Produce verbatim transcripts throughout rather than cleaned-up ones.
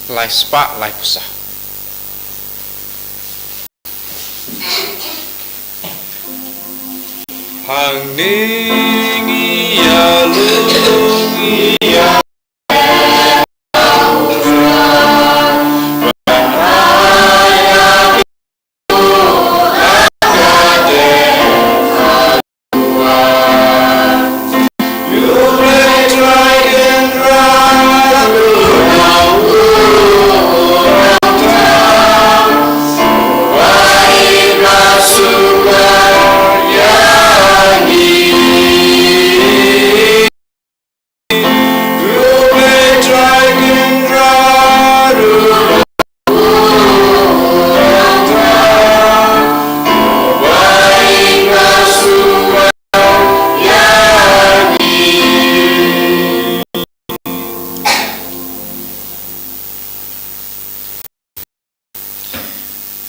Lai spah lai phew saw. Hangne ngi ïa lum ïa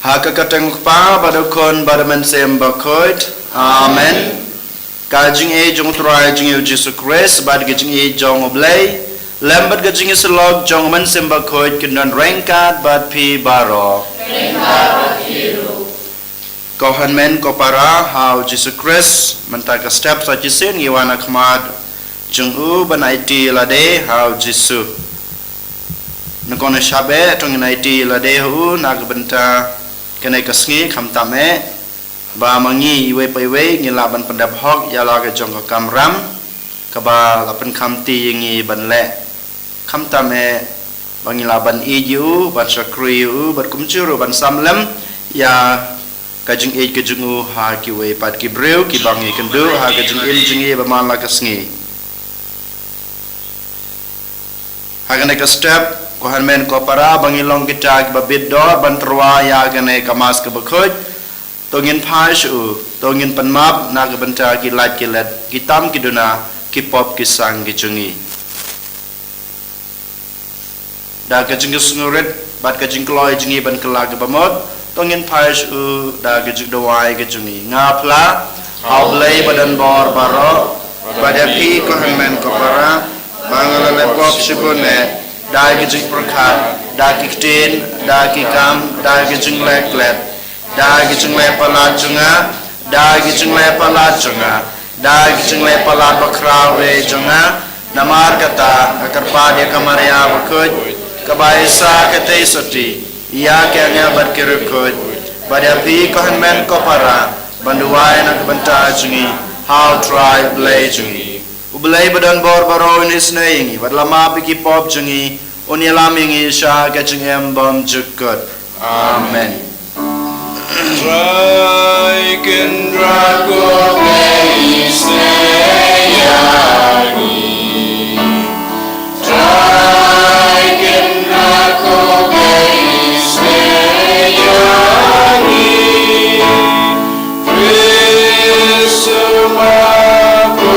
Ha ka kyrteng u Kpa bad u Khun bad u Mynsiem Bakhuid. Amen. Ka jingïeit jong u Trai jong ngi u Jisu Khrist bad ka jingïeit jong u Blei, lem bad ka jingïasyllok jong u Mynsiem Bakhuid kin don ryngkat bad phi baroh. Ko hynmen ko para ha u Jisu Khrist, mynta ka step sa shisien ngi wan ha khmat jong u ban aiti lade ha u Jisu. Nyngkong nyngshap eh to ngin aiti lade ha u na ka bynta kane ka sngi, khamtam eh ba ma ngi iwei pa iwei ngi lah ban pyndep hok ïa la ka jong ka kamram kaba la pynkhamti ïa ngi ban leh. Khamtam eh ba ngi lah ban ïeit ïa u, ban shakri ïa u, bad kumjuh ruh ban sam lem ïa ka jingïeit ka jong u ha kiwei pat ki briew kiba ngi kynduh ha ka jingim jong ngi ba man la ka sngi. Ha kane ka step, ko hynmen ko para, ba ngi long kita kiba bit dor ban tyrwa ïa kane ka Mass kaba khuid, to ngin phai sha u, to ngin pynmap na ka bynta ki lait ki let, ki tam ki duna, ki pop ki sang ki jong ngi. Da ka jingsngewrit bad ka jingkloi jong ngi ban kylla kaba mut, to ngin phai sha u da ka jingduwai ka jong ngi. Nga phla ha u Blei ba don bor baroh, bad ïa phi ko hynmen ko para, ba nga la leh pop shibun eh, da ka jingpyrkhat, da ki ktien, da ki kam, da ka jingleh klet, da ka jingleh palat jong nga, da ka jingleh palat jong nga, da ka jingleh palat bakhraw eh jong nga. Namar kata nga kyrpad ïa ka Maria bakhuid, kaba isa katei soti ïa ki angel bad ki riewkhuid, bad ïa phi ko hynmen ko para, ban duwai na ka bynta jong ngi ha u Trai Blei jong ngi. U Blei ba don bor baroh un isynei ïa ngi, bad la map ïa ki pop jong ngi, un ïalam ïa ngi sha ka jingim bymjukut. Amen. Trai Kynrad ko Blei isynei ïa ngi. Trai Kynrad ko Blei isynei ïa ngi. Khrist u map, ko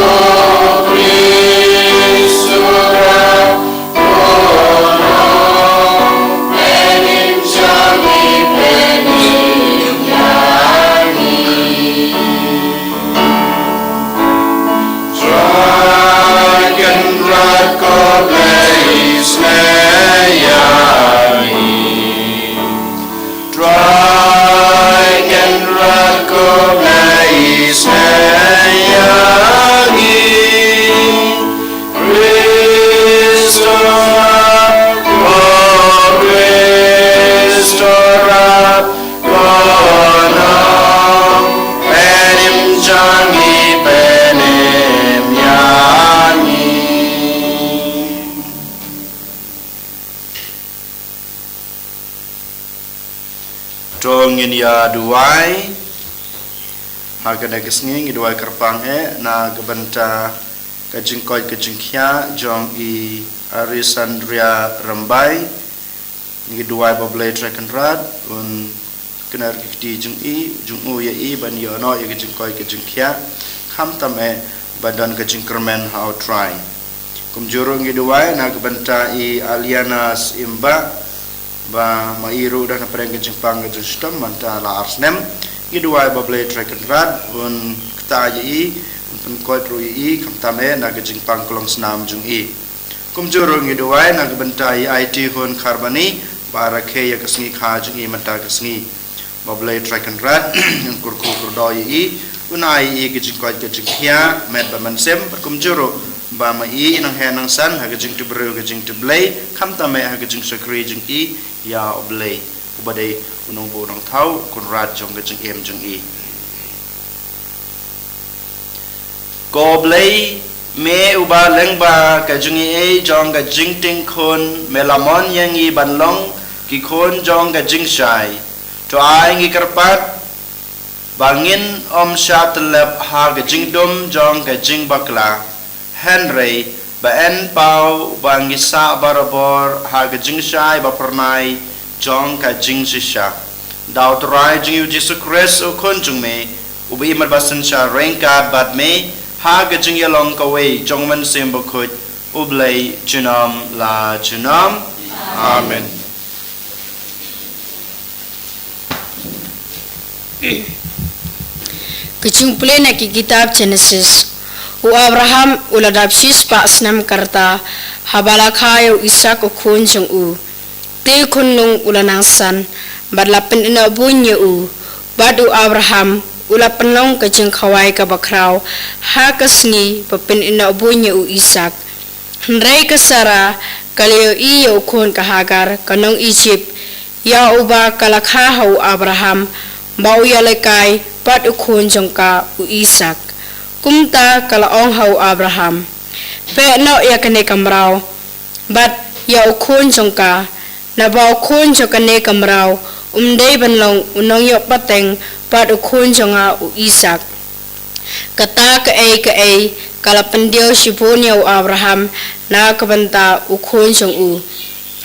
Khrist u rah, Trai Kynrad ko Blei isynei ïa ngi. Trai Kynrad ko Blei isynei ïa ngi. Khrist u rah, ko Khrist u rah, ko nongpynim jong ngi, pynim ïa ngi. To ngin ïa duwai. Ha kane ka sngi ngi duwai kyrpang eh na ka bynta ka jingkoit ka jingkhiah jong i Arisandria Rymbai. Ngi duwai ba u Blei Trai Kynrad un kner ki kti jong i, jong u ïa i ban ïoh noh ïa ka jingkoit ka jingkhiah, khamtam eh ban don ka jingkyrmen ha u Trai. Kumjuh ruh ngi duwai na ka bynta i Aliana Syiem Bah, ba ma i ruh da na pdeng ka jingpang ka jingshitom mynta la ar snem. Ngi duwai ba u Blei Trai Kynrad un kta ïa i, un pynkoit ruh ïa i, khamtam eh na ka jingpang ka long snam jong i. Kumjuh ruh ngi duwai na ka bynta i Aiti Hun Kharbani, ba rakhe ïa ka sngi kha jong i mynta ka sngi. Ba U Blei Trai Kynrad un kyrkhu kyrdoh ïa i, un ai ïa i ka jingkoit ka jingkhiah met bad mynsiem, bad kumjuh ruh ba ma i i nang heh nang san ha ka jingtip briew ka jingtip Blei, khamtam eh ha ka jingshakri jong i ïa U Blei, uba dei u nongbuh nongthaw, u Kynrad jong ka jingim jong i. Ko Blei, me uba lyngba ka jingaiei jong ka jingtieng khun, me la mon ïa ngi ban long ki khun jong ka jingshai. To ai ngi kyrpad ba ngin ym shah tyllep ha ka jingdum jong ka jingbakla, hynrei ba yn paw ba ngi sah barabor ha ka jingshai ba phyrnai jong ka jingshisha. Da U Trai jong ngi U Jisu Khrist U Khun jong me, uba im bad synshar ryngkat bad me ha ka jingïalong kawei jong U Mynsiem Bakhuid, U Blei junom la junom. Amen. Ka jingpule na ki kitab Genesis. U Abraham u la dap shispah snem ka rta haba la kha ïa u Isaak u khun jong u. Te u khunlung u la nang san bad la pynïoh buiñ ïa u. Bad u Abraham u la pynlong ka jingkhawai kaba khraw ha ka sngi ba pynïoh buiñ ïa u Isaak. Hynrei ka Sara ka la ïohi ïa u khun ka Hagar ka nong Ijipt, ïa uba ka la kha ha u Abraham, ba u ïalehkai bad u khun jong ka u Isaak. Kumta ka la ong ha u Abraham, peh noh ïa kane ka mraw bad ïa u khun jong ka, naba u khun jong kane ka mraw um dei ban long u nongïoh pateng bad u khun jong nga u Isaak. Kata kaei kaei ka la pyndiaw shibun ïa u Abraham na ka bynta u khun jong u.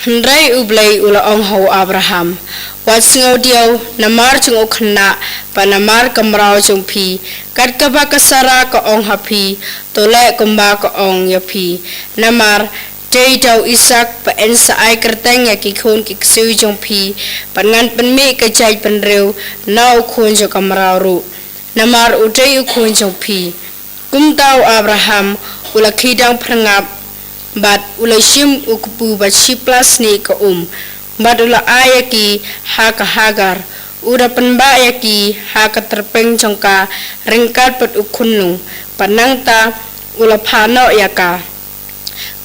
Hynrei U Blei u la ong ha u Abraham, wat sngewdiaw namar jong u khynnah bad namar ka mraw jong phi, kat kaba ka Sara ka ong ha phi, to leh kumba ka ong ïa phi. Namar dei da u Isaak ba yn sa ai kyrteng ïa ki khun ki ksiew jong phi, bad ngan pynmih ka jaid bynriew na u khun jong ka mraw ruh, namar u dei u khun jong phi. Kumta u Abraham u la khie dang phyrngap bad u la shim u kpu bad shipla snieh ka um, bad u la ai ïa ki ha ka Hagar. U da pynbah ïa ki ha ka tyrpeng jong ka ryngkat bad u khunlung, bad nangta u la phah noh ïa ka.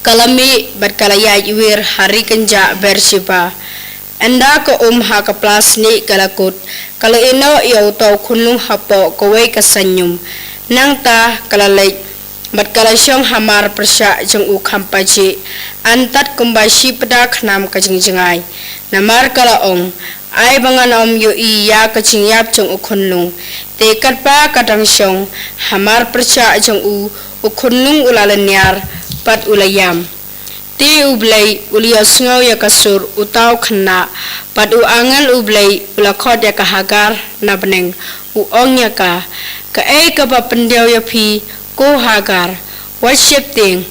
Ka la mih bad ka la ïaid wir ha ri kynjah Beersheba. Ynda ka um ha ka pla snieh ka la kut, ka la ïehnoh ïa uta u khunlung hapoh kawei ka saiñum. Nangta ka la leit bad ka la shong ha mar pyrshah jong u khampajih, antad kumba shi pda khnam ka jingjngai. Namar ka la ong, ai ba ngan ym ïohi ïa ka jingïap jong u khunlung. Te katba ka dang shong ha mar pyrshah jong u, u khunlung u la lynñiar bad u la ïam. Te U Blei u la ïohsngew ïa ka sur uta u khynnah, bad u angel U Blei u la khot ïa ka Hagar na bneng, u ong ïa ka, kaei kaba pyndiaw ïa phi, ko Hagar? Wat sheptieng,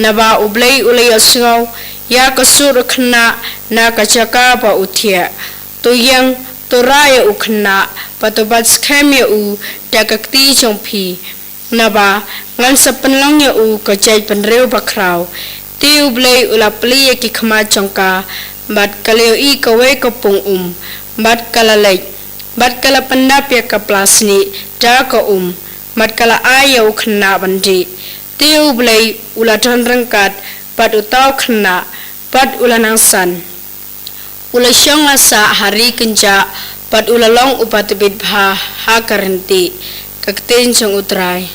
naba U Blei u la ïohsngew ïa ka sur u khynnah na ka jaka ba u thiah. To ïeng, to rah ïa u khynnah, bad to bat skhem ïa u da ka kti jong phi. Naba ngan sa pynlong ïa u ka jaid bynriew bakhraw. Te U Blei u la plie ïa ki khmat jong ka, bad ka la ïohi kawei ka pung um, bad ka la leit, bad ka la pyndap ïa ka pla snieh da ka um, bad ka la ai ïa u khynnah ban dih. Te U Blei u la don ryngkat bad uta u khynnah, bad u la nang san. U la shong la sah ha ri kynjah, bad u la long uba tbit bha ha ka ryntieh. Ka ktien jong U Trai.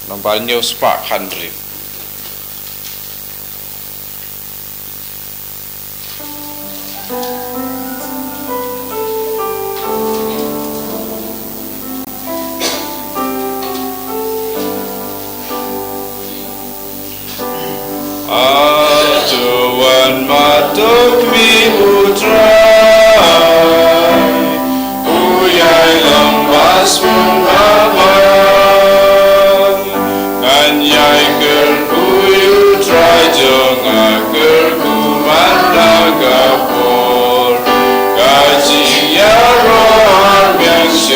Nambar hynñiew spah khyndai. Ato wan matok mi U Trai, u ïai long basmun babai. Ngan ïai kyrkhu ïa U Trai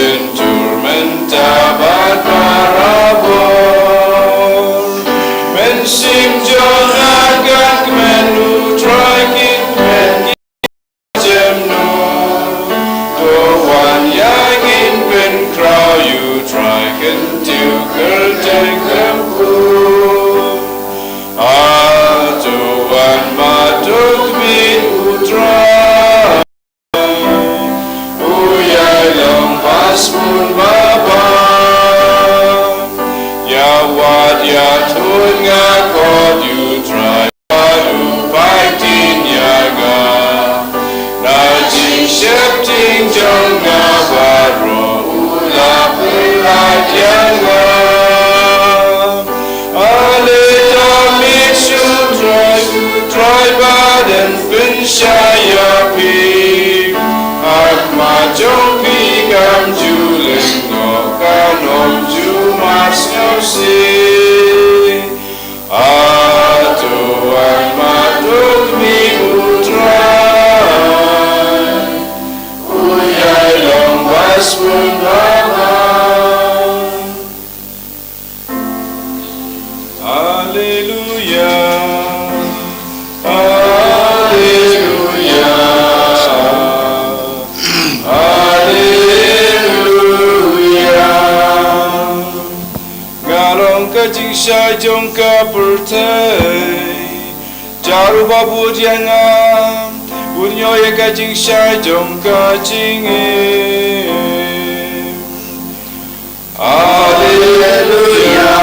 Jur mynta bad barabor. Mynsiem jong nga, kmen U Trai, kmen ki jemno. To wan ïa ngin pynkhraw, U Trai, kyntiew kyrteng kyrkhu. A to wan, ma to khmih, U Trai. U ïai long ba sbun ba bha. Ïa wad ïa thun nga khot, U Trai, bad u phai ktien ïa nga. Na jingsheptieng jong nga baroh u la pynlait ïa nga. Ale da mih sha U Trai, U Trai, bad yn pynshai ïa phi. Ha khmat jong phi kam ju lyngngoh, kan ym ju mar sngewsih. A to wan, ma to khmih, U Trai. U ïai long ba sbun ba bha. Haleluya. Haleluya. Haleluya. Nga long ka jingshai jong ka pyrthei. Jar u ba bud ïa nga, un ïoh ïa ka jingshai jong ka jingim. Haleluya.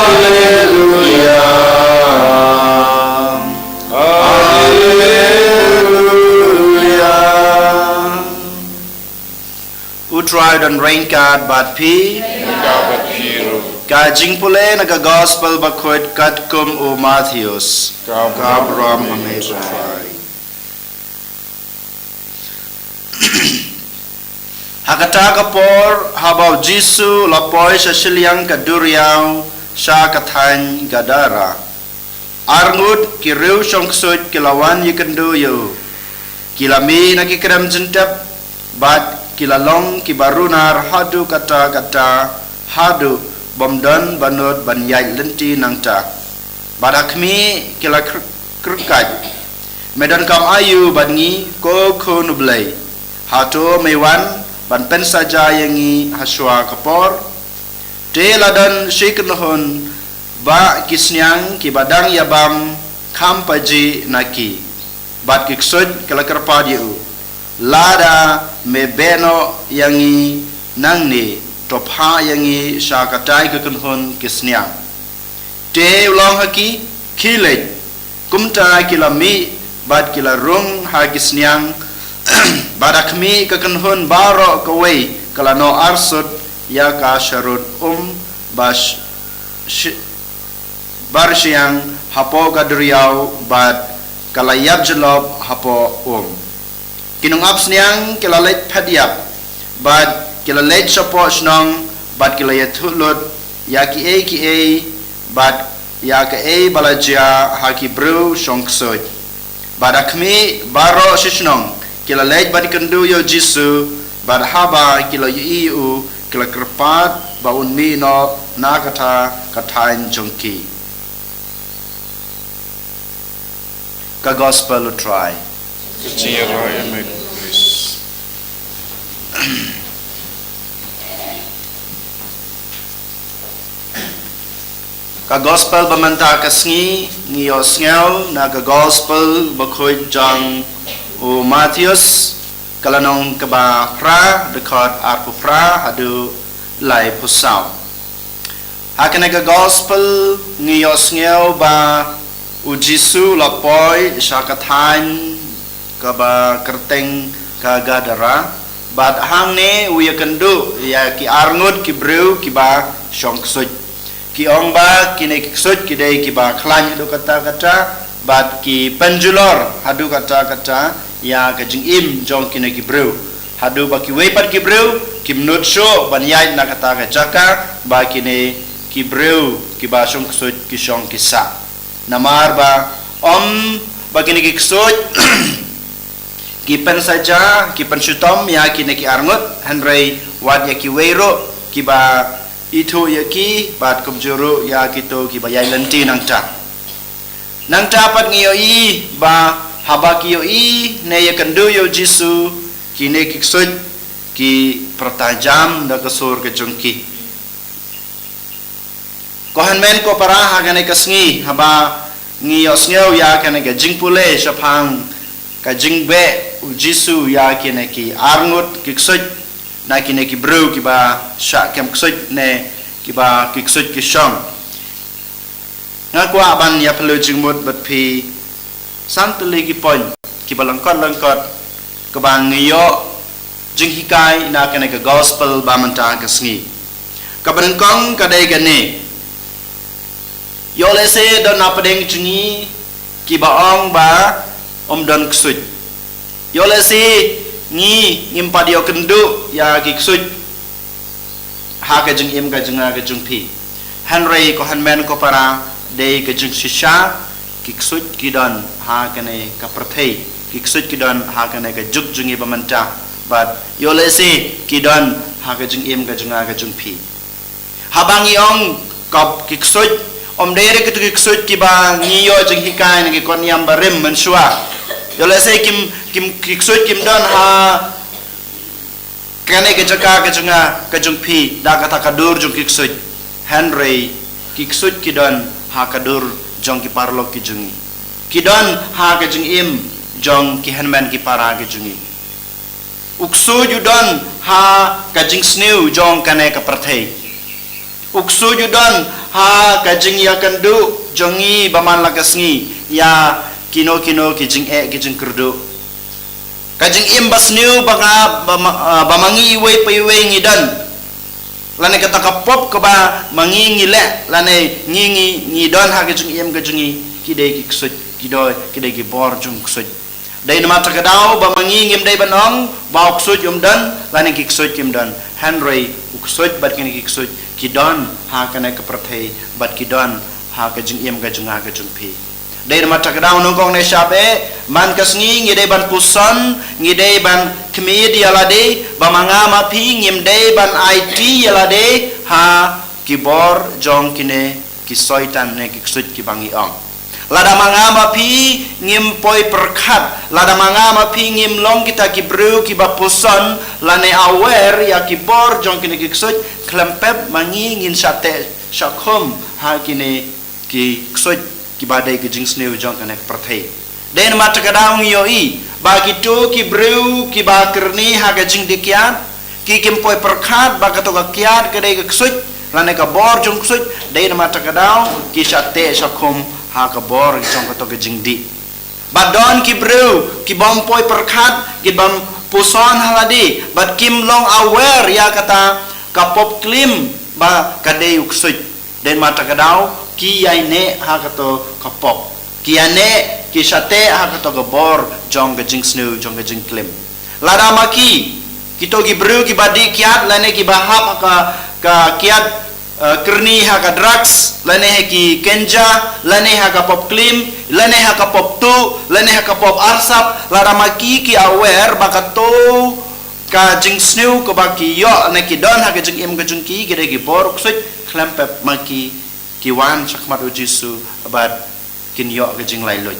Haleluya. Haleluya. U Trai don ryngkat bad phi. Ryngkat bad phi ruh. Ka jingpule na ka Gospel Bakhuid katkum u Mathaios. Ka burom, ka burom ha me, Trai. Ha kata ka por, haba u Jisu u la poi sha shiliang ka duriaw sha ka thaiñ Gadara, arngut ki briew shongksuid ki la wan ïakynduh ïa u. Ki la mih na ki krem jyntep, bad ki la long kiba runar haduh katta katta, haduh bym don ba nud ban ïaid lynti nangta. Bad ha khmih ki la kyrkhu, kyrkhu, Me donkam aïu bad ngi, ko Khun U Blei? Hato me wan ban pynsaja ïa ngi ha shuwa ka por? Te la don shi kynhun bah ki sniang kiba dang ïabam kham pajih na ki. Bad ki ksuid ki la kyrpad ïa u, Lada me beh noh ïa ngi nangne, to phah ïa ngi sha katei ka kynhun ki sniang. Te u la ong ha ki, Khie leit. Kumta ki la mih bad ki la rung ha ki sniang. Bad ha khmih ka kynhun baroh kawei ka la noh arsut ïa ka sharud um ba sh-, sh-, barshiang hapoh ka duriaw, bad ka la ïap jyllop hapoh um. Ki nongapsniang ki la leit phet ïap, bad ki la leit shapoh shnong, bad ki la ïathuh lut ïa kiei kiei, bad ïa kaei ba la jia ha ki briew shongksuid. Bad ha khmih baroh shi shnong ki la leit bad ïakynduh ïa u Jisu, bad haba ki la ïohi ïa u, ki la kyrpad ba un mih noh na kata ka thaiñ jong ki. Ka Gospel U Trai. Ka jingïaroh ïa me, Khrist. Ka Gospel ba mynta ka sngi ngi ïohsngew na ka Gospel Bakhuid jong u Mathaios, ka lynnong kaba phra, dkhot arphew phra haduh laiphew saw. Ha kane ka Gospel ngi ïohsngew ba u Jisu u la poi sha ka thaiñ kaba kyrteng ka Gadara, bad hangne u ïakynduh ïa ki arngut ki briew kiba shongksuid. Ki ong ba kine ki ksuid ki dei kiba khlaiñ haduh katta katta, bad ki pynjulor haduh katta katta ïa ka jingim jong kine ki briew. Haduh ba kiwei pat ki briew kim nud shuh ban ïaid na kata ka jaka ba kine ki briew kiba shongksuid ki shong ki sah. Namar ba ym ba kine ki ksuid Ki pynsaja, ki pynshitom ïa kine ki arngut, hynrei wat ïa kiwei ruh kiba ithuh ïa ki, bad kumjuh ruh ïa kito kiba ïai lynti nangta. Nangta pat ngi ïohi ba haba ki ïohi ne ïakynduh ïa u Jisu, kine ki ksuid ki pyrta jam da ka sur ka jong ki. Ko hynmen ko para, ha kane ka sngi haba ngi ïohsngew ïa kane ka jingpule shaphang ka jingbeh u Jisu ïa kine ki arngut ki ksuid, na kine ki briew kiba shah kem ksuid ne kiba ki ksuid ki shong, nga kwah ban ïa pynlut jingmut bad phi san tylli ki point kiba lyngkot lyngkot kaba ngi ïoh jinghikai na kane ka gospel ba mynta ka sngi. Kaba nyngkong ka dei kane. Ïoh lehse don na pdeng jong ngi kiba ong ba ym don ksuid. Ïoh lehse ngi ngim pat ïoh kynduh ïa ki ksuid ha ka jingim ka jong nga ka jong phi. Hynrei ko hynmen ko para, dei ka jingshisha, ki ksuid ki don ha kane ka pyrthei, ki ksuid ki don ha kane ka juk jong ngi ba mynta, bad ïoh lehse ki don ha ka jingim ka jong nga ka jong phi. Haba ngi ong ka ki ksuid, ym dei re kito ki ksuid kiba ngi ïoh jinghikai na ki kot niam barim mynshuwa. Ïoh lehse kim, kim, ki ksuid kim don ha kane ka jaka ka jong nga ka jong phi da kata ka dur jong ki ksuid. Hynrei ki ksuid ki don ha ka dur jong ki paralok ki jong ngi. Ki don ha ka jingim jong ki hynmen ki para ki jong ngi. U ksuid u don ha ka jingsniew jong kane ka pyrthei. U ksuid u don ha ka jingïakynduh jong ngi ba man la ka sngi ïa kino kino ki jingeh ki jingkyrduh. Ka jingim ba sniew ba nga, ba ma, ah, ba ma ngi iwei pa iwei ngi don. Lane kata ka pop kaba ma ngi ngi leh, lane ngi, ngi, ngi don ha ka jingim ka jong ngi, ki dei ki ksuid, ki dei, ki dei ki bor jong ksuid. Dei namar kata ka daw ba ma ngi ngim dei ban ong ba u ksuid um don, lane ki ksuid kim don. Hynrei u ksuid bad kine ki ksuid ki don ha kane ka pyrthei, bad ki don ha ka jingim ka jong nga ka jong phi. Dei namar kata ka daw nyngkong ne shab eh, man ka sngi ngi dei ban puson, ngi dei ban khmih ïa lade, ba ma nga ma phi ngim dei ban aiti ïa lade ha ki bor jong kine ki soitan ne ki ksuid kiba ngi ong. Lada ma nga ma phi ngim poi pyrkhat, lada ma nga ma phi ngim long kita ki briew kiba puson lane aware ïa ki bor jong kine ki ksuid, khlem pep ma ngi ngin shah teh shah khum ha kine ki ksuid kiba dei ki jingsniew jong kane ka pyrthei. Dei namar kata ka daw ngi ïohi ba kito ki briew kiba kyrni ha ka jingdih kiad, ki kim poi pyrkhat ba kato ka kiad ka dei ka ksuid lane ka bor jong ksuid, dei namar kata ka daw ki shah teh shah khum ha ka bor jong kato ka jingdih. Bad don ki briew ki bym poi pyrkhat, ki bym puson ha lade, bad kim long aware ïa kata ka pop klim ba ka dei u ksuid. Dei namar kata ka daw ki ïai neh ha kato ka pop, ki ïai neh, ki shah teh ha kato ka bor jong ka jingsniew jong ka jingklim. Lada ma ki, kito ki briew kiba dih kiad lane kiba hap ha ka, ka kiad, eh, kyrni ha ka drugs, lane ha ki ganja, lane ha ka pop klim, lane ha ka pop tuh, lane ha ka pop arsap, lada ma ki ki aware ba kato ka jingsniew kaba ki ïoh ne ki don ha ka jingim ka jong ki, ki dei ki bor u ksuid, khlem pep ma ki ki wan shakhmat u Jisu bad kin ïoh ka jinglait luid.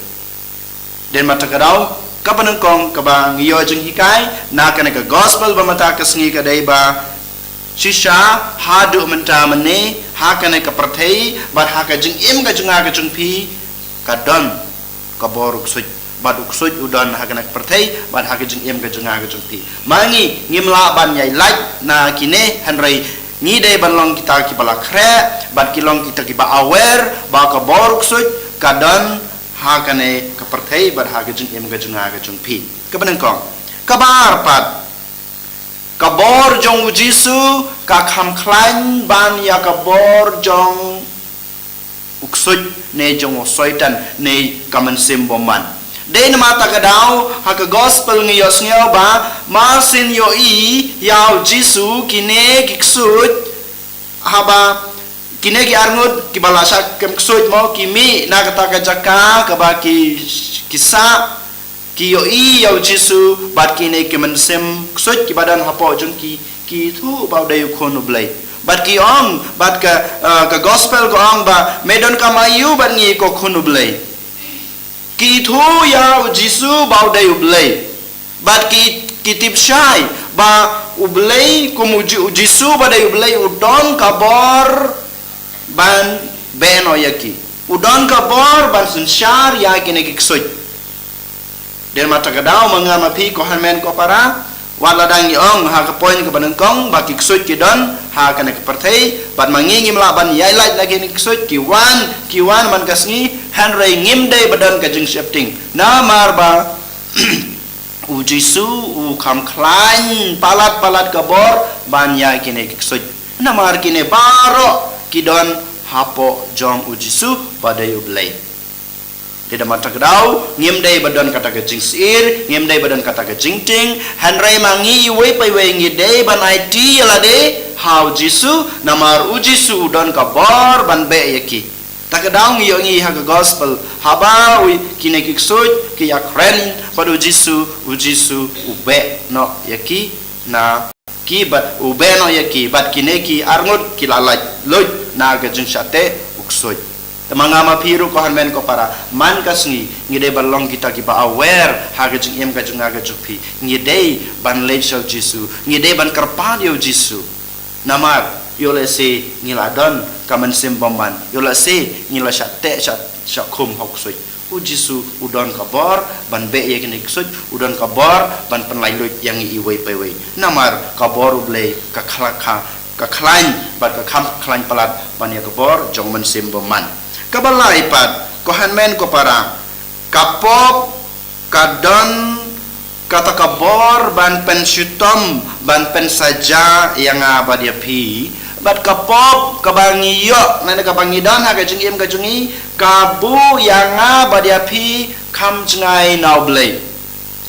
Dei namar kata ka daw, kaba nyngkong kaba ngi ïoh jinghikai na kane ka gospel ba mynta ka sngi ka dei ba shisha haduh mynta mynne ha kane ka pyrthei bad ha ka jingim ka jong nga ka jong phi, ka don ka bor u ksuid, bad u ksuid u don ha kane ka pyrthei bad ha ka jingim ka jong nga ka jong phi. Ma ngi ngim lah ban ïai lait na kine, hynrei ngi dei ban long kita kiba la khreh bad ki long kita kiba aware ba ka bor u ksuid ka don ha kane ka pyrthei bad ha ka jingim ka jong nga ka jong phi. Kaba nyngkong. Kaba ar pat, ka bor jong u Jisu ka kham khlaiñ ban ïa ka bor jong u ksuid ne jong u soitan ne ka mynsiem bymman. Dei namar kata ka daw ha ka gospel ngi ïohsngew ba mar syn ïohi ïa u Jisu kine ki ksuid, haba kine ki arngut kiba la shah kem ksuid mo, ki mih na kata ka jaka kaba ki, ki sah, Ki ïohi ïa u Jisu bad kine ki mynsiem ksuid kiba don hapoh jong ki, ki ithuh ba u dei u khun u Blei. Bad ki ong, bad ka, eh, ka gospel ka ong ba me don kam aiu bad ngi, ko khun u Blei. Ki ithuh ïa u Jisu ba u dei u Blei. Bad ki, ki tip shai ba u Blei kum u Ji-, u Jisu ba dei u Blei u don ka bor ban beh noh ïa ki. U don ka bor ban synshar ïa kine ki ksuid. Dei namar kata ka daw ma nga ma phi, ko hynmen ko para, wat la dang ngi ong ha ka point kaba nyngkong ba ki ksuid ki don ha kane ka pyrthei, bad ma ngi ngim lah ban ïaid lait na kine ki ksuid, ki wan, ki wan man ka sngi, hynrei ngim dei ba don ka jingsheptieng. Namar ba u Jisu u kham khlaiñ palat palat ka bor ban ïa kine ki ksuid. Namar kine baroh ki don hapoh jong u Jisu ba dei u Blei. Dei namar kata ka daw, ngim dei ba don kata ka jingsyier, ngim dei ba don kata ka jingtieng, hynrei ma ngi iwei pa iwei ngi dei ban aiti ïa lade ha u Jisu, namar u Jisu u don ka bor ban beh ïa ki. Kata ka daw ngi ïohi ha ka gospel, haba u, kine ki ksuid ki ïakren bad u Jisu, u Jisu u beh noh ïa ki na ki bad u beh noh ïa ki, bad kine ki arngut ki la lait luid na ka jingshah teh u ksuid. Te ma nga ma phi ruh, ko hynmen ko para, man ka sngi ngi dei ban long kita kiba aware ha ka jingim ka jong nga ka jong phi. Ngi dei ban leit sha u Jisu, ngi dei ban kyrpad ïa u Jisu. Namar ïoh lehse ngi la don ka mynsiem bymman, ïoh lehse ngi la shah teh, shah, shah khum ha u ksuid. U Jisu u don ka bor ban beh ïa kine ki ksuid, u don ka bor ban pynlait luid ïa ngi iwei pa iwei. Namar ka bor u Blei ka khla-, ka, ka khlaiñ bad ka kham khlaiñ palat ban ïa ka bor jong u mynsiem bymman. Kaba lai pat, ko hynmen ko para, ka pop ka don kata ka bor ban pynshitom, ban pynsaja ïa nga bad ïa phi. Bad ka pop kaba ngi ïoh, lane kaba ngi don ha ka jingim ka jong ngi, ka buh ïa nga bad ïa phi kham jngai na u Blei.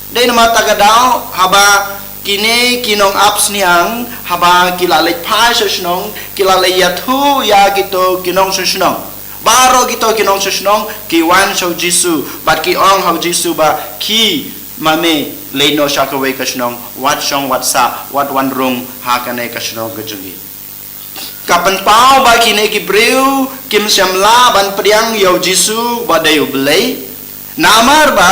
Dei namar kata ka daw, haba kine ki nong ap sniang, haba ki la leit phai sha shnong, ki la leit ïathuh ïa kito ki nongshong shnong. Baroh kito ki nongshong shnong ki wan sha u Jisu, bad ki ong ha u Jisu ba khie ma me leit noh sha kawei ka shnong, wat shong, wat sah, wat wan rung ha kane ka shnong ka jong ngi. Ka pynpaw ba kine ki briew kim shym lah ban pdiang ïa u Jisu ba dei u Blei. Namar ba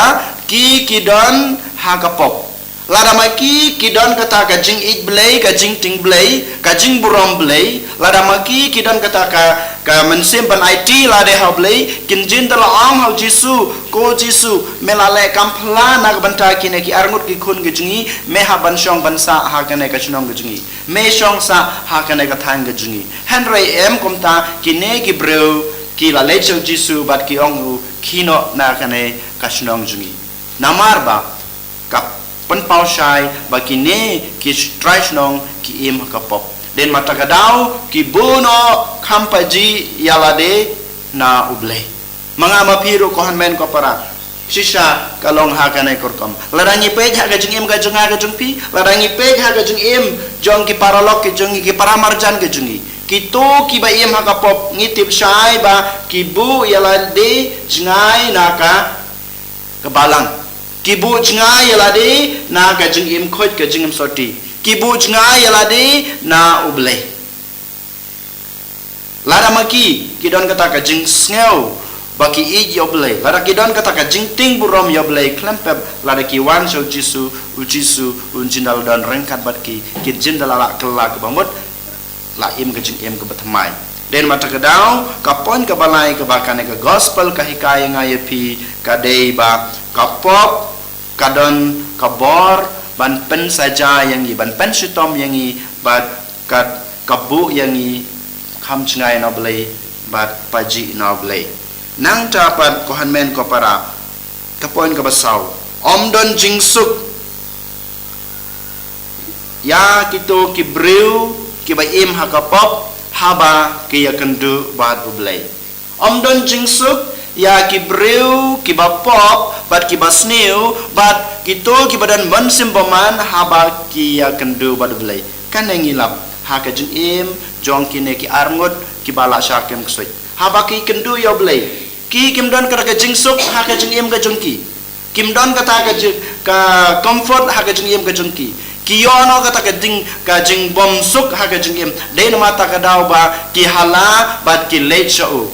ki, ki don ha ka pop. Lada ma ki, ki don kata ka jingïeit Blei, ka jingtieng Blei, ka jingburom Blei, lada ma ki, ki don kata ka, ka mynsiem ban aiti lade ha u Blei, kin jin da la ong ha u Jisu, ko Jisu, me la leh kam pla na ka bynta kine ki arngut ki khun ki jong ngi, me hap ban shong ban sah ha kane ka shnong ka jong ngi. Me shong sah ha kane ka thaiñ ka jong ngi. Hynrei em kumta, kine ki briew ki la leit sha u Jisu bad ki ong u, khie noh na kane ka shnong jong ngi. Namar ba ka pynpaw shai ba kine ki trai shnong ki im ha ka pop. Dei namar kata ka daw ki buh noh kham pajih ïa lade na u Blei. Ma nga ma phi ruh, ko hynmen ko para, shisha ka long ha kane ka rukom. Lada ngi peit ha ka jingim ka jong nga ka jong phi, lada ngi peit ha ka jingim jong ki paralok ki jong ngi, ki paramarjan ki jong ngi, kito kiba im ha ka pop, ngi tip shai ba ki buh ïa lade jngai na ka, ka balang. Ki buh jngai ïa lade na ka jingim khuid, ka jingim soti. Ki buh jngai ïa lade na u Blei. Lada ma ki, ki don kata ka jingsngew ba ki ïeit ïa u Blei, lada ki don kata ka jingtieng burom ïa u Blei khlem pep, lada ki wan sha u Jisu, u Jisu un jin da la don ryngkat bad ki, kin jin da la lah kylla kaba mut, la im ka jingim kaba thymmai. Dei namar kata ka daw, ka point kaba lai kaba kane ka gospel ka hikai ïa nga ïa phi, ka dei ba ka pop ka don ka bor ban pynsaja ïa ngi, ban pynshitom ïa ngi, bad ka, ka buh ïa ngi kham jngai na u Blei bad pajih na u Blei. Nangta pat, ko hynmen ko para, ka point kaba saw, ym don jingsuk ïa kito ki briew kiba im ha ka pop haba ki ïakynduh bad u Blei. Ym don jingsuk ïa ki briew kiba pop bad kiba sniew bad kito kiba don mynsiem bymman haba ki ïakynduh bad u Blei. Kane ngi lap ha ka jingim jong kine ki arngut kiba la shah kem ksuid. Haba ki kynduh ïa u Blei, ki kim don kata ka jingsuk ha ka jingim ka jong ki. Kim don kata ka jing, ka comfort ha ka jingim ka jong ki. Ki ïoh noh kata ka jing, ka jingbymsuk ha ka jingim. Dei namar kata ka daw ba ki hala bad ki leit sha u.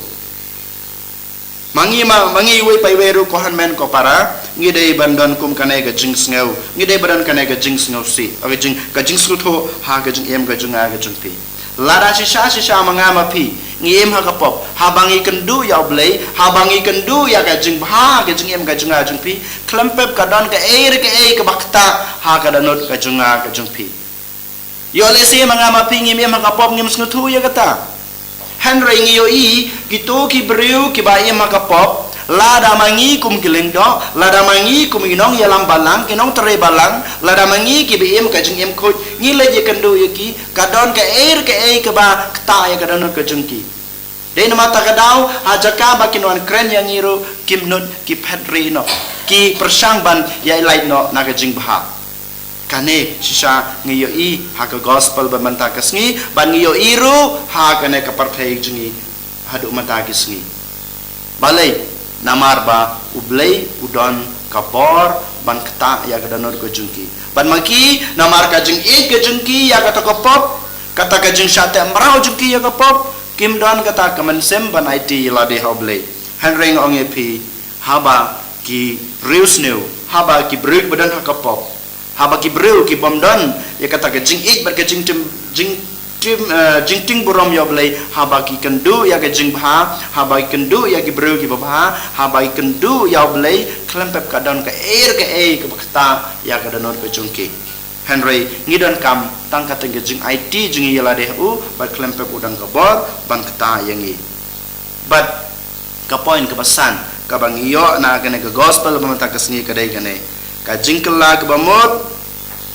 Ma ngi ma, ma ngi iwei pa iwei ruh ko hynmen ko para, ngi dei ban don kum kane ka jingsngew, ngi dei ban don kane ka jingsngewsih, ka jing, ka jingsngewthuh ha ka jingim ka jong nga ka jong phi. Lada shisha shisha ma nga ma phi ngi im ha ka pop, haba ngi kynduh ïa U Blei, haba ngi kynduh ïa ka jingbha ka jingim ka jong nga jong phi, khlem pep ka don kaei re kaei kaba ktah ha ka dohnud ka jong nga ka jong phi. Ïoh lehse ma nga ma phi ngim im ha ka pop ngim sngewthuh ïa kata. Hynrei ngi ïohi kito ki briew kiba im ha ka pop, lada ma ngi kum ki lyngdoh, lada ma ngi kum ki nongïalam balang, ki nongtrei balang, lada ma ngi kiba im ka jingim khuid, ngi leit ïakynduh ïa ki, ka don kaei re kaei kaba ktah ïa ka dohnud ka jong ki. Dei namar kata ka daw, ha jaka ba kin wan kren ïa ngi ruh, kim nud, ki phet rieh noh, ki pyrshang ban ïaid lait noh na ka jingbha. Kane shisha ngi ïohi ha ka gospel ba mynta ka sngi, bad ngi ïohi ruh ha kane ka pyrthei jong ngi haduh mynta ka sngi. Balei? Namar ba U Blei u don ka bor ban ktah ïa ka dohnud ka jong ki. Bad ma ki, namar ka jingïeit ka jong ki ïa kata ka pop, kata ka jingshah teh mraw jong ki ïa ka pop, kim don kata ka mynsiem ban aiti ïa lade ha U Blei. Hynrei nga ong ïa phi, haba ki riewsniew, haba ki briew ba don ha ka pop, haba ki briew ki bym don ïa kata ka jingïeit bad ka jingtim, jingtim, eh, jingtieng burom ïa U Blei, haba ki kynduh ïa ka jingbha, haba ki kynduh ïa ki briew kiba bha, haba ki kynduh ïa U Blei, khlem pep ka don kaei re kaei kaba ktah ïa ka dohnud ka jong ki. Hynrei ngi donkam tang katei ka jingaiti jong ngi ïa lade ha u, bad khlem pep u don ka bor ban ktah ïa ngi. Bad ka point kaba san kaba ngi ïoh na kane ka gospel ba mynta ka sngi ka dei kane, ka jingkylla kaba mut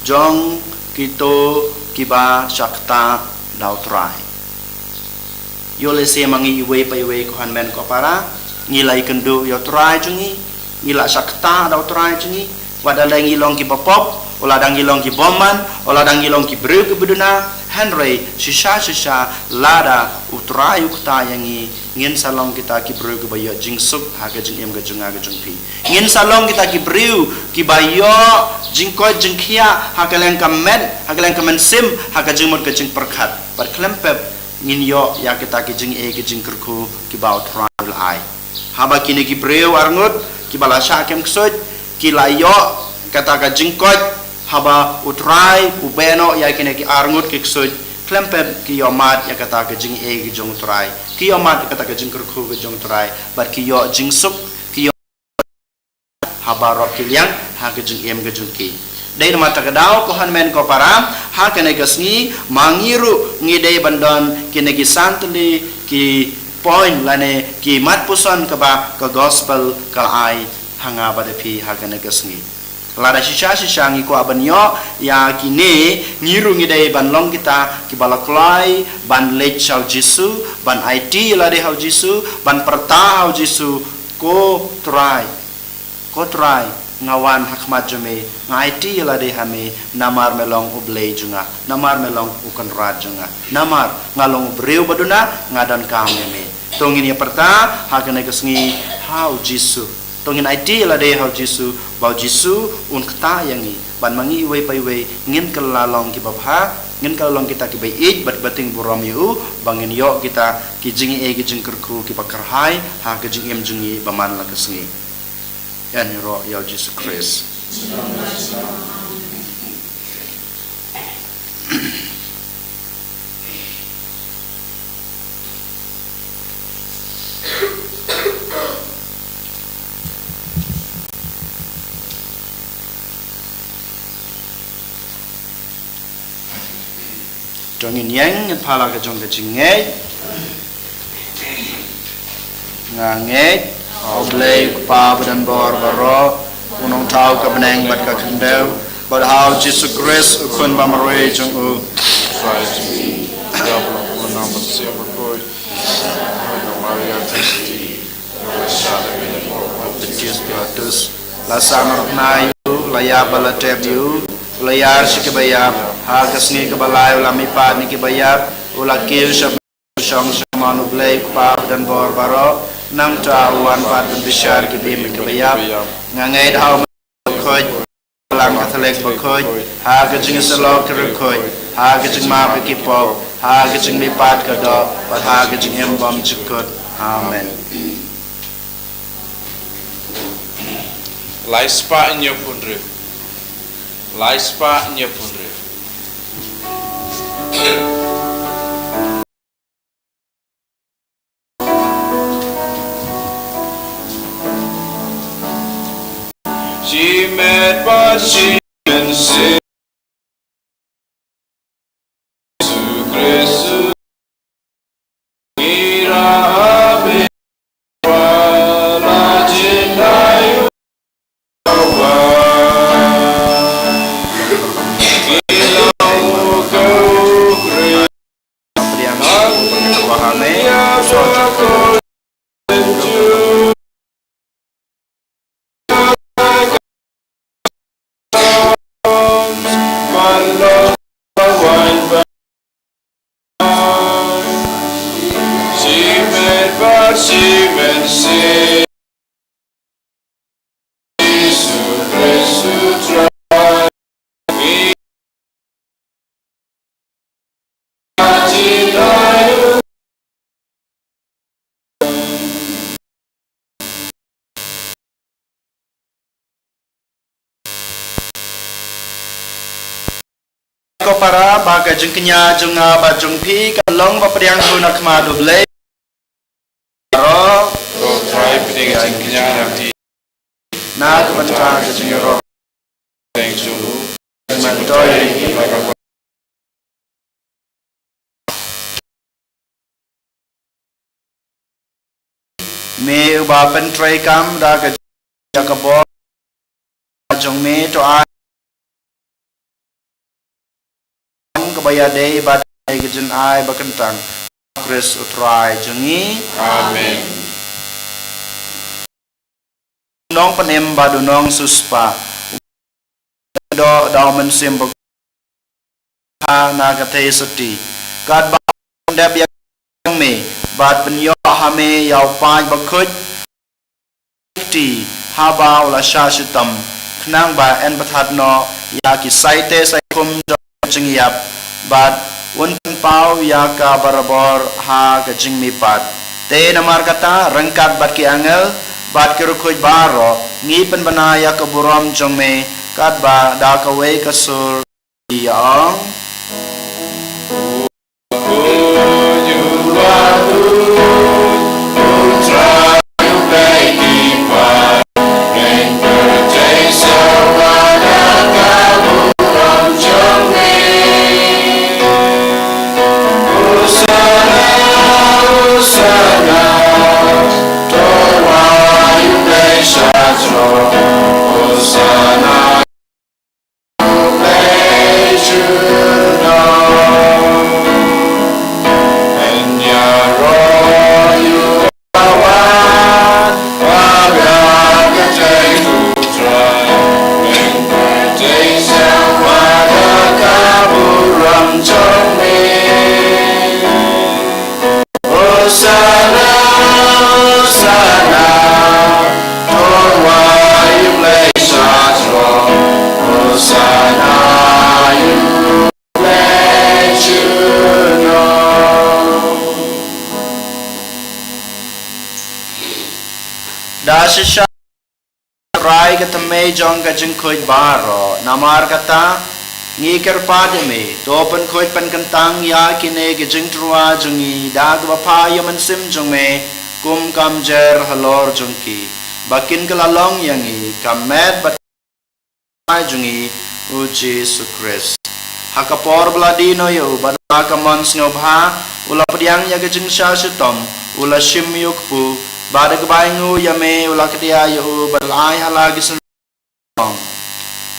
jong kito kiba shah ktah da U Trai. Ïoh lehse ma ngi iwei pa iwei ko hynmen ko para, ngi la ïakynduh ïa U Trai jong ngi, ngi la shah ktah da U Trai jong ngi, wat lada ngi long kiba pop, wat lada ngi long ki bymman, wat lada ngi long ki briew kiba duna, hynrei shisha shisha lada U Trai u ktah ïa ngi, ngin sa long kita ki briew kiba ïoh jingsuk ha ka jingim ka jong nga ka jong phi. Ngin sa long kita ki briew kiba ïoh jingkoit jingkhiah ha ka liang ka met, ha ka liang ka mynsiem, ha ka jingmut ka jingpyrkhat. Bad khlem pep ngin ïoh ïa kita ki jingeh ki jingkyrkhu kiba U Trai u la ai. Haba kine ki briew arngut kiba la shah kem ksuid ki la ïoh kata ka jingkoit, haba U Trai u beh noh ïa kine ki arngut ki ksuid, khlem pep ki ïoh mad ïa kata ka jingeh ki jong U Trai, ki ïoh mad ïa kata ka jingkyrkhu ki jong U Trai, bad ki ïoh jingsuk, ki ïoh ha baroh ki liang ha ka jingim ka jong ki. Dei namar kata ka daw ko hynmen ko para, ha kane ka sngi ma ngi ruh ngi dei ban don kine ki san tylli ki point lane ki mat puson kaba ka gospel ka la ai ha nga bad ha phi ha kane ka sngi. Lada shisha shisha ngi kwah ban ïoh ïa kine, ngi ruh ngi dei ban long kita kiba la kloi ban leit sha U Jisu, ban aiti ïa lade ha U Jisu, ban pyrta ha U Jisu, ko Trai, ko Trai, nga wan ha khmat jong me, nga aiti ïa lade ha me, namar me long U Blei jong nga, namar me long U Kynrad jong nga, namar nga long u briew ba duna, nga donkam ïa me. To ngin ïa pyrta ha kane ka sngi ha U Jisu. To ngin aiti ïa lade ha U Jisu, ba U Jisu un ktah ïa ngi. Bad ma ngi iwei pa iwei ngin kylla long kiba bha, ngin kylla long kita kiba ïeit bad ba tieng burom ïa u, ba ngin ïoh kita ki jingeh ki jingkyrkhu kiba kyrhai ha ka jingim jong ngi ba man la ka sngi. Ïa ngi ïaroh ïa U Jisu Khrist. To ngin ïeng, ngin phah la ka jong ka jingngeit. Nga ngeit ha U Blei U Kpa badonbor baroh, U Nongthaw ka bneng bad ka khyndew, bad ha U Jisu Khrist U Khun ba marwei jong U. Maria Theisotti, Pontius Pilatus, la sah na rnai ïa U, la ïap bad la tep ïa U, la ïar sha kiba ïap, ha ka sngi kaba lai U la mihpat na kiba ïap, U la kiew sha shong sha mon U Blei U Kpa badonbor baroh, nangta U wan pat ban bishar ïa kiba im kiba ïap. Nga ngeit ha u Mynsiem Bakhuid, Balang Katholik Bakhuid, ha ka jingïasyllok ki riewkhuid, ha ka jingmap ïa ki pop, ha ka jingmihpat ka doh, bad ha ka jingim bymjukut. Amen. Lai spah hynñiew phew hynriew. Lai spah hynñiew phew hynriew. Shi met bad shi mynsiem Jisu Khrist, ngi ïarap ïa u, la jin da ïa u. Ko para, ba ka jingkñia jong nga bad jong phi kan long ba pdiang ruh na khmat U Blei. Ro. Ko Trai, pdiang jingkñia na phi. Na ka bynta ka jingïaroh. Thank you. Myntoi. Me uba pyntreikam da ka, ïa ka bor jong me, to ai kaba ïadei bad ka jingai ba kyntang. Khrist U Trai jong ngi. Amen. Nongpynim bad u nongsiewspah, u doh da u Mynsiem Bakhuid ha na ka theisotti, katba u pyndep ïa ka jong me, bad pynïoh ha me ïa u paid bakhuid kti, haba u la shah shitom, khnang ba yn pynthat noh ïa ki saite saikhum jong ka jingïap, bad un pynpaw ïa ka barabor ha ka jingmihpat. Te namar kata, ryngkat bad ki angel bad ki riewkhuid baroh, ngi pynbna ïa ka burom jong me, katba da kawei ka sur ngi ïa ong. Hosanna, Hosanna, to ïa u Blei sha throng. Hosanna ïa u Blei jong ngi. Da shisha Trai ka thymmei jong ka jingkhuid baroh, namar kata ngi kyrpad ïa me, to pynkhuid pynkyntang ïa kine ki jingtyrwa jong ngi da kaba phah ïa u Mynsiem jong me, kum ka mjer halor jong ki, ba kin kylla long ïa ngi ka met bad ka jong ngi, u Jisu Khrist. Ha ka por ba la die noh ïa u, bad ha ka mon sngewbha u la pdiang ïa ka jingshah shitom, u la shim ïa u kpu, bad da kaba ainguh ïa me u la kdiah ïa u, bad u la ai ha la ki syn-,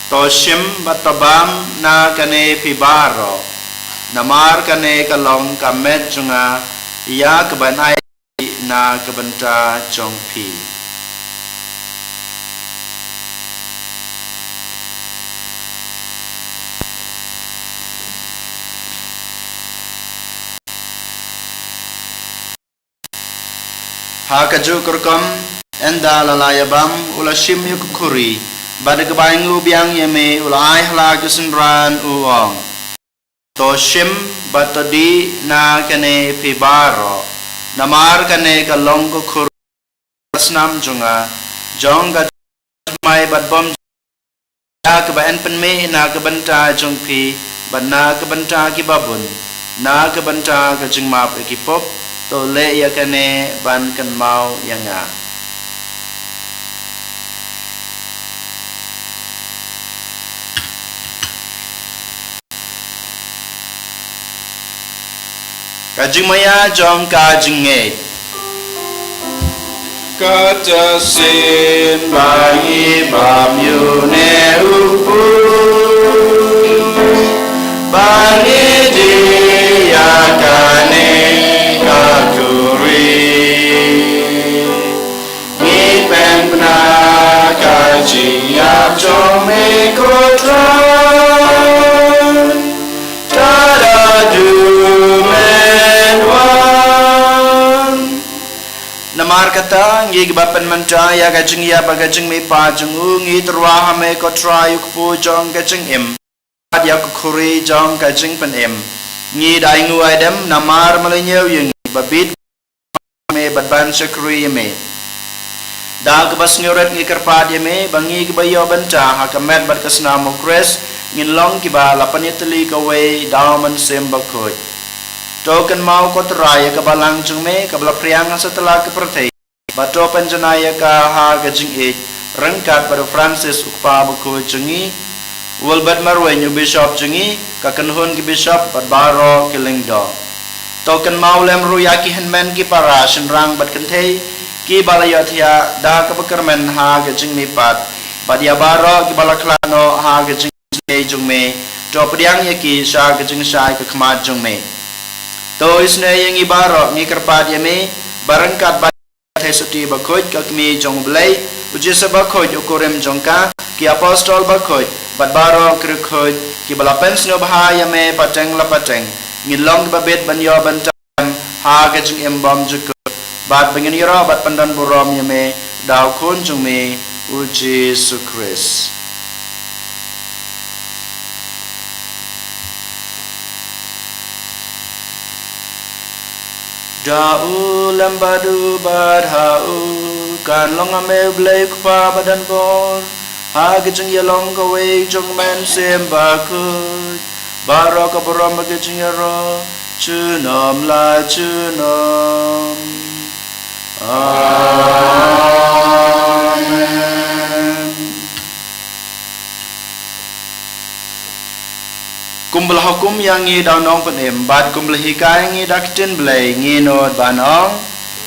to shim bad to bam na kane phi baroh, namar kane ka long ka met jong nga, ïa kaba yn ai na ka bynta jong phi. Ha kajuh ka rukom, Ynda la la ïabam, u la shim ïa ka khuri, bad da kaba ainguh biang ïa me, u la ai ha la ka synran, u ong: To shim bad to dih na kane phi baroh, namar kane ka long ka khuri snam jong nga, jong ka jingthymmai bad bymjukut, ïa kaba yn pynmih na ka bynta jong phi bad na ka bynta kiba bun, na ka bynta ka jingmap ïa ki pop. To leh ïa kane ban kynmaw ïa nga. Ka jingmaïa jong ka jingngeit. Kata shisien ba ngi bam ïa une u kpu, ba ngi dih ïa kane ka khuri, ngi pynbna ka jingïap jong me, ko Trai. Tada du men wan. Namar kata, ngi kiba pynmynta ïa ka jingïap bad ka jingmihpat jong u, ngi tyrwa ha me, ko Trai, u kpu jong ka jingim, bad ïa ka khuri jong ka jingpynim. Ngi da ainguh aidem namar me la ñiew ïa ngi, ba bit me bad ban shakri ïa me. Da kaba sngewrit ngi kyrpad ïa me, ba ngi kiba ïoh bynta ha ka met bad ka snam u Khrist, ngin long kiba la pynïatylli kawei da u Mynsiem Bakhuid. To kynmaw, ko Trai, ïa ka balang jong me kaba la phriang ha satlak ka pyrthei, bad to pynjanai ïa ka ha ka jingïeit, ryngkat bad u Francis u kpa bakhuid jong ngi, u Wilbert Marwein u bishop jong ngi, ka kynhun ki bishop bad baroh ki lyngdoh. To kynmaw lem ruh ïa ki hynmen ki para, shynrang bad kynthei, kiba la ïohthiah da kaba kyrmen ha ka jingmihpat, bad ïa baroh kiba la khlad noh ha ka jingisynei jong me. To pdiang ïa ki sha ka jingshai ka khmat jong me. To isynei ïa ngi baroh, ngi kyrpad ïa me, ba ryngkat bad Theisotti Bakhuid, ka Kmie jong U Blei, u Joseph Bakhuid, u kurim jong ka, ki apostol bakhuid, bad baroh ki riewkhuid kiba la pynsngewbha ïa me pateng la pateng, ngin long kiba bit ban ïoh bynta ha ka jingim bymjukut, bad ba ngin ïaroh bad pyndonburom ïa me da u Khun jong me, u Jisu Khrist. Da u lem bad u bad ha u, kan long ha me U Blei U Kpa badonbor, ha ka jingïalong kawei jong U Mynsiem Bakhuid, baroh ka burom bad ka jingïaroh junom la junom. Amen. Kumba la hukum ïa ngi da u Nongpynim, bad kumba la hikai ngi da ka ktien Blei, ngin nud ban ong: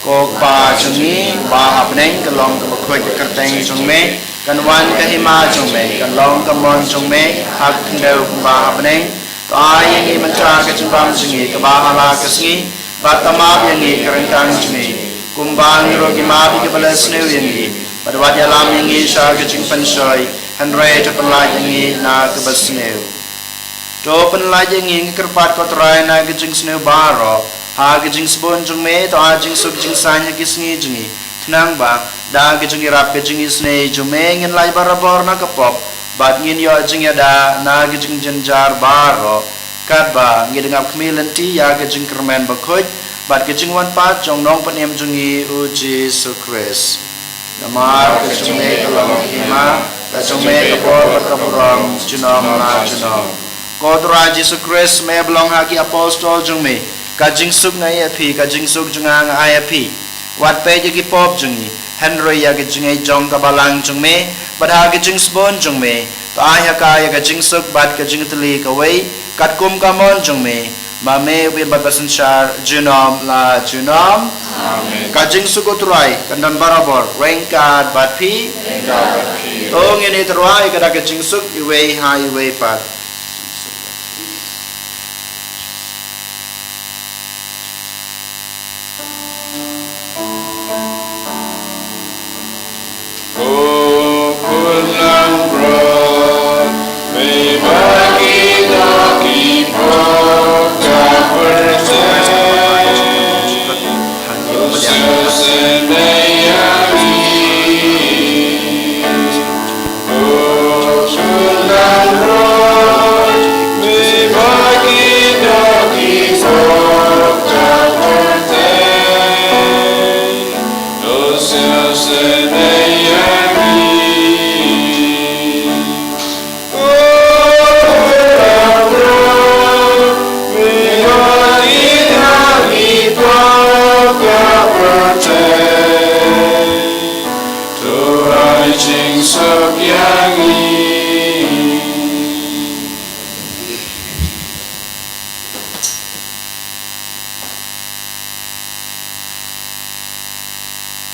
Ko Kpa jong ngi, ba ha bneng, kan long kaba khuid ka kyrteng jong me, kan wan ka hima jong me, kan long ka mon jong me ha ka khyndew kumba ha bneng. To ai ïa ngi mynta ka jingbam jong ngi kaba ha la ka sngi, bad to map ïa ngi ka ryngkang jong ngi, kumba ngi ruh ngi map ïa kiba leh sniew ïa ngi, bad wat ïalam ïa ngi sha ka jingpynshoi, hynrei to pynlait ïa ngi na kaba sniew. To pynlait ïa ngi, ngi kyrpad, ko Trai, na ka jingsniew baroh, ha ka jingsbun jong me, to ai jingsuk jingsaiñ ha ki sngi jong ngi, khnang ba da ka jingïarap ka jingisynei jong me ngin lait barabor na ka pop, bad ngin ïoh jingïada na ka jingjynjar baroh, katba ngi dang ap khmih lynti ïa ka jingkyrmen bakhuid bad ka jingwan pat jong u Nongpynim jong ngi, u Jisu Khrist. Namar ka jong me ka long ka hima, ka jong me ka bor bad ka burom junom la junom. Ko Trai Jisu Khrist, me ba long ha ki apostol jong me: Ka jingsuk nga ai ïa phi, ka jingsuk jong nga nga ai ïa phi. Wat peit ïa ki pop jong ngi, hynrei ïa ka jingngeit jong ka balang jong me, bad ha ka jingsbun jong me, to ai ha ka ïa ka jingsuk bad ka jingtylli kawei, katkum ka mon jong me, ma me u ba im bad ba synshar junom la junom. Amen. Ka jingsuk u Trai kan don barabor ryngkat bad phi. Ryngkat bad phi. To ngin ïatyrwa ïa ka da ka jingsuk iwei ha iwei pat. Ko Khun langbrot, me ba ki doh ki pop ka pyrthei, to sngewsynei ïa ngi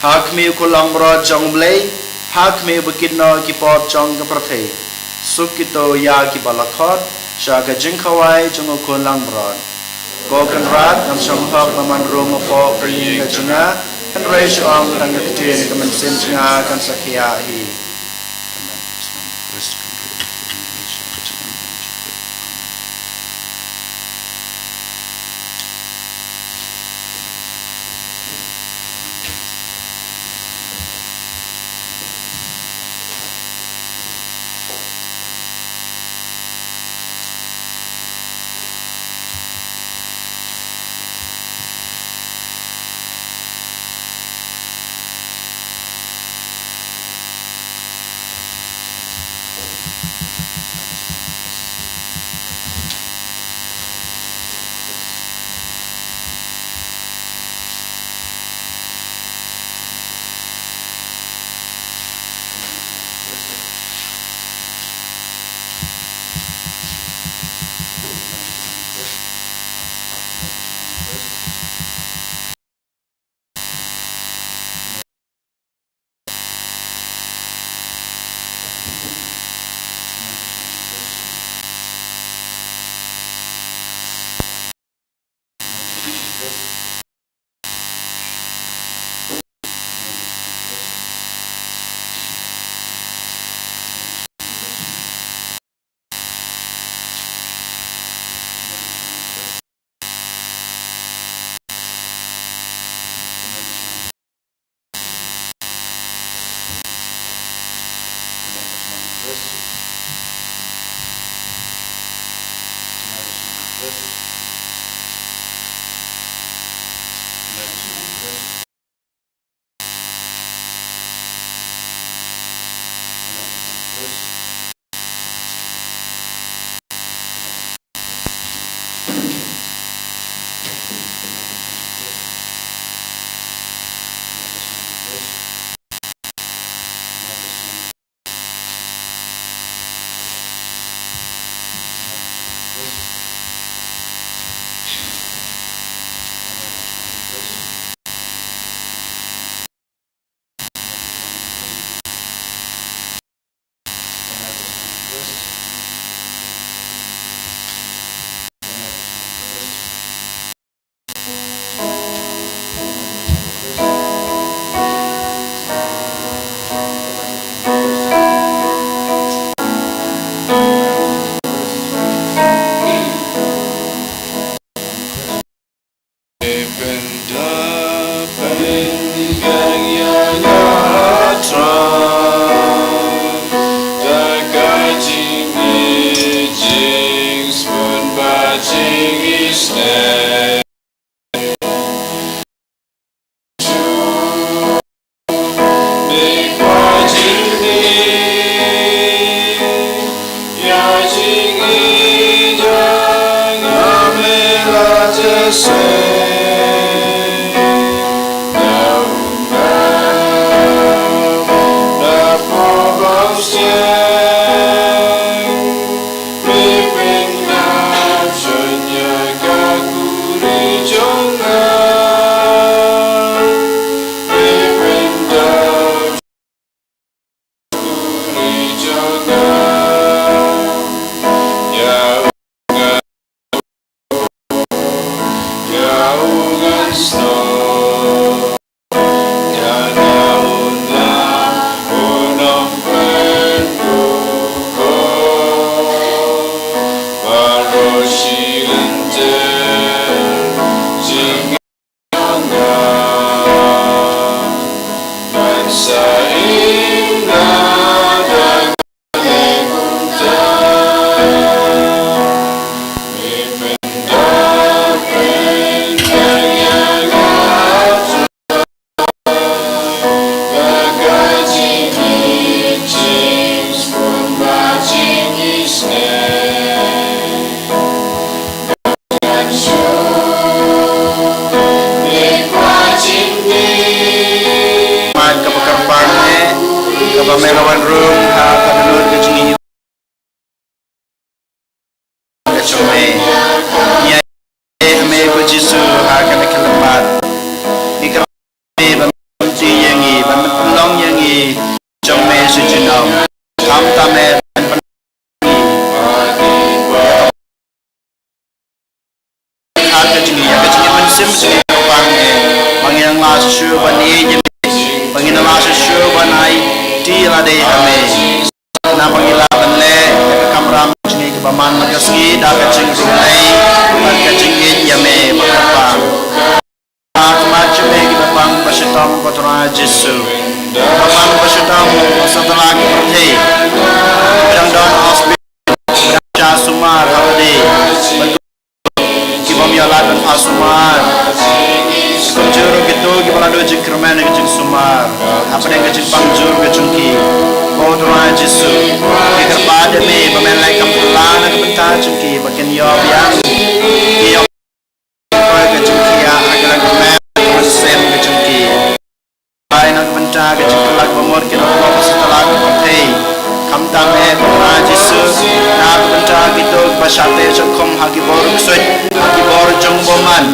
Ha khmih u Khun langbrot jong U Blei, ha khmih uba kit noh ki pop jong ka pyrthei. Suk kito ïa kiba la khot sha ka jingkhawai jong u Khun langbrot. Ko Kynrad, ngam shym hok ban wan rung hapoh ka ïing ka jong nga, hynrei shu ong tang ka ktien, ka mynsiem jong nga kan sa khiah hi. Mat kaba kyrpang eh, kaba me la wan rung ha ka dohnud ka jingïeit ka jong me. Ngi ïaid ha me ko Jisu ha kane ka lymbat. Ngi kyrpad ïa me ba me lynti ïa ngi. shuh ban ïeit ïa me, ba ngin ym lah shuh ban aiti ïa lade ha me. Namar ba ngi lah ban leh ïa ka kamram jong ngi kaba man la ka sngi da ka jingrwai bad ka jingïeit ïa me ba kyrpang. Ka khmat jong me kiba pang ba shitom, ko Trai Jisu. Kiba pang ba shitom ha satlak pyrthei. Kiba dang don ha hospital, kiba dang sumar ha lade, bad ki bym ïoh lad ban phah sumar. Kumjuh ruh kito kiba la duh jingkyrmen ha ka jingsumar hapdeng ka jingpang jur ka jong ki, ko Trai Jisu, ngi kyrpad ïa me ba men leh kam phylla na ka bynta jong ki, ba kin ïoh biang, kin ïoh ka jingkyrmen ha ka jingkyrmen ka jong ki. Ai na ka bynta ka jingkylla ba mut ki dohnud ha satlak pyrthei. Khamtam eh, ko Trai Jisu, na ka bynta kito kiba shah teh shah khum ha ki bor ksuid, ha ki bor jong u bymman,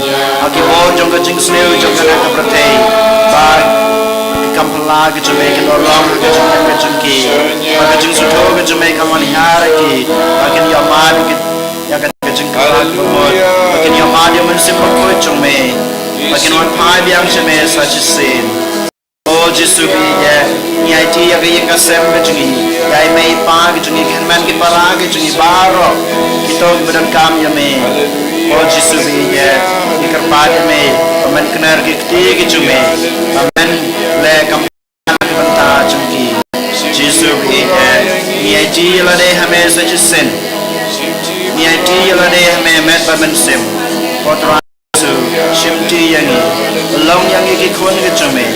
ha ki bor jong ka jingsniew jong kane ka pyrthei. Ba ki kam phylla ka jong me kan long ha ka jingim ka jong ki. Ba ka jingsngewthuh ka jong me kan wan hiar ïa ki. Ba kin ïoh mad ïa ka jingkyrmen ba mut. Ba kin ïoh mad ïa u Mynsiem Bakhuid jong me. Ba kin wan phai biang sha me sa shisien. O Jisu ba ïeit, ngi aiti ïa ka ïing ka sem ka jong ngi, ïa i mei i pa ka jong ngi, ki hynmen ki para ka jong ngi baroh, kito kiba donkam ïa me. O Jisu ba ïeit, ngi kyrpad ïa me ba men kner ki kti ki jong me, ba men leh kam phylla na ka bynta jong ki. Jisu ba ïeit, ngi aiti ïa lade ha me sa shisien. Ngi aiti ïa lade ha me met bad mynsiem. Ko Trai Jisu, shimti ïa ngi, long ïa ngi ki khun ki jong me.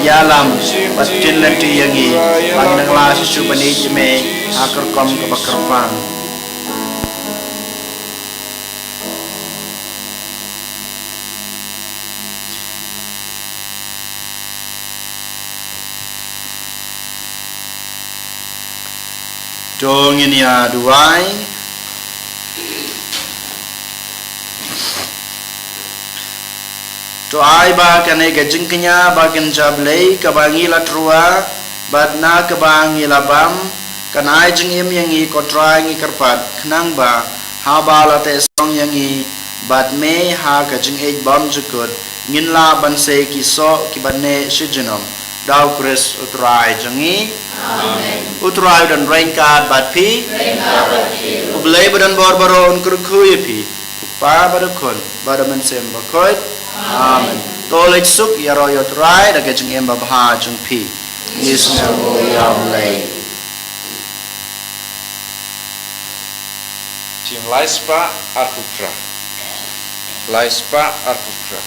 Ïalam bad pynlynti ïa ngi ba ngin nang lah shuh shuh ban ïeit ïa me ha ka rukom kaba kyrpang. To ngin ïa duwai. To ai ba kane ka jingkñia ba kynja Blei kaba ngi la tyrwa bad na kaba ngi la bam, kan ai jingim ïa ngi, ko Trai, ngi kyrpad, khnang ba haba la teh song ïa ngi bad me ha ka jingïeit bymjukut, ngin lah ban sei ki soh kiba neh shi junom. Da U Khrist U Trai jong ngi. Amen. U Trai un don ryngkat bad phi. Ryngkat bad phi. U Blei ba don bor baroh un kyrkhu ïa phi. U Kpa bad U Khun bad U Mynsiem Bakhuid. Amen. To leit suk, ïaroh ïa U Trai da ka jingim babha jong phi. Ngi sngewbha ïa U Blei. Jingïalang spah arphew phra. Lai spah arphew phra.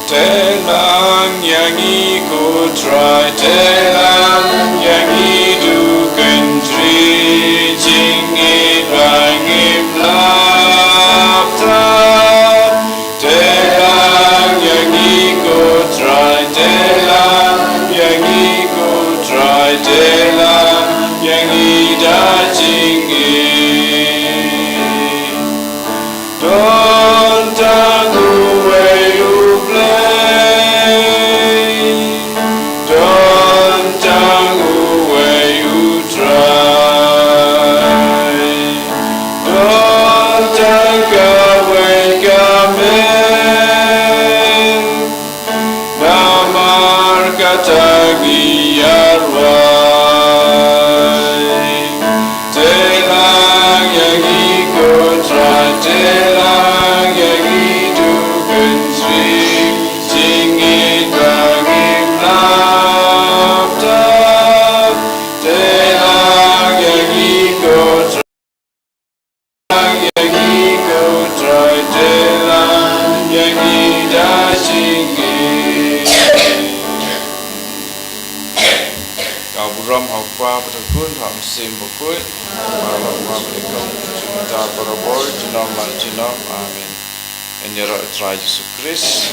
Teh lang ïa ngi ko Trai, teh lang ïa ngi, to kynjri jingïeit ba ngim lap tad. Teh lang ïa ngi ko Trai, teh lang ïa ngi ko Trai, teh lang ïa ngi da jingïeit. Don tang uwei U Blei, don tang uwei U Trai, don tang kawei ka mei, namar kata ngi ïa duwai. Teh lang ïa ngi ko Trai, teh lang ïa ngi, to kynjri jingïeit ba ngim lap tad. Teh lang ïa ngi ko Trai, ïa ngi ko Trai, teh lang ïa ngi da jingïeit. Ka burom ha U Kpa bad ha U Khun bad ha U Mynsiem Bakhuid, ba la u Kpa bad ha U Khun, mynta barabor, junom la junom. Amen. Ngin ïaroh ïa U Trai Jisu Khrist.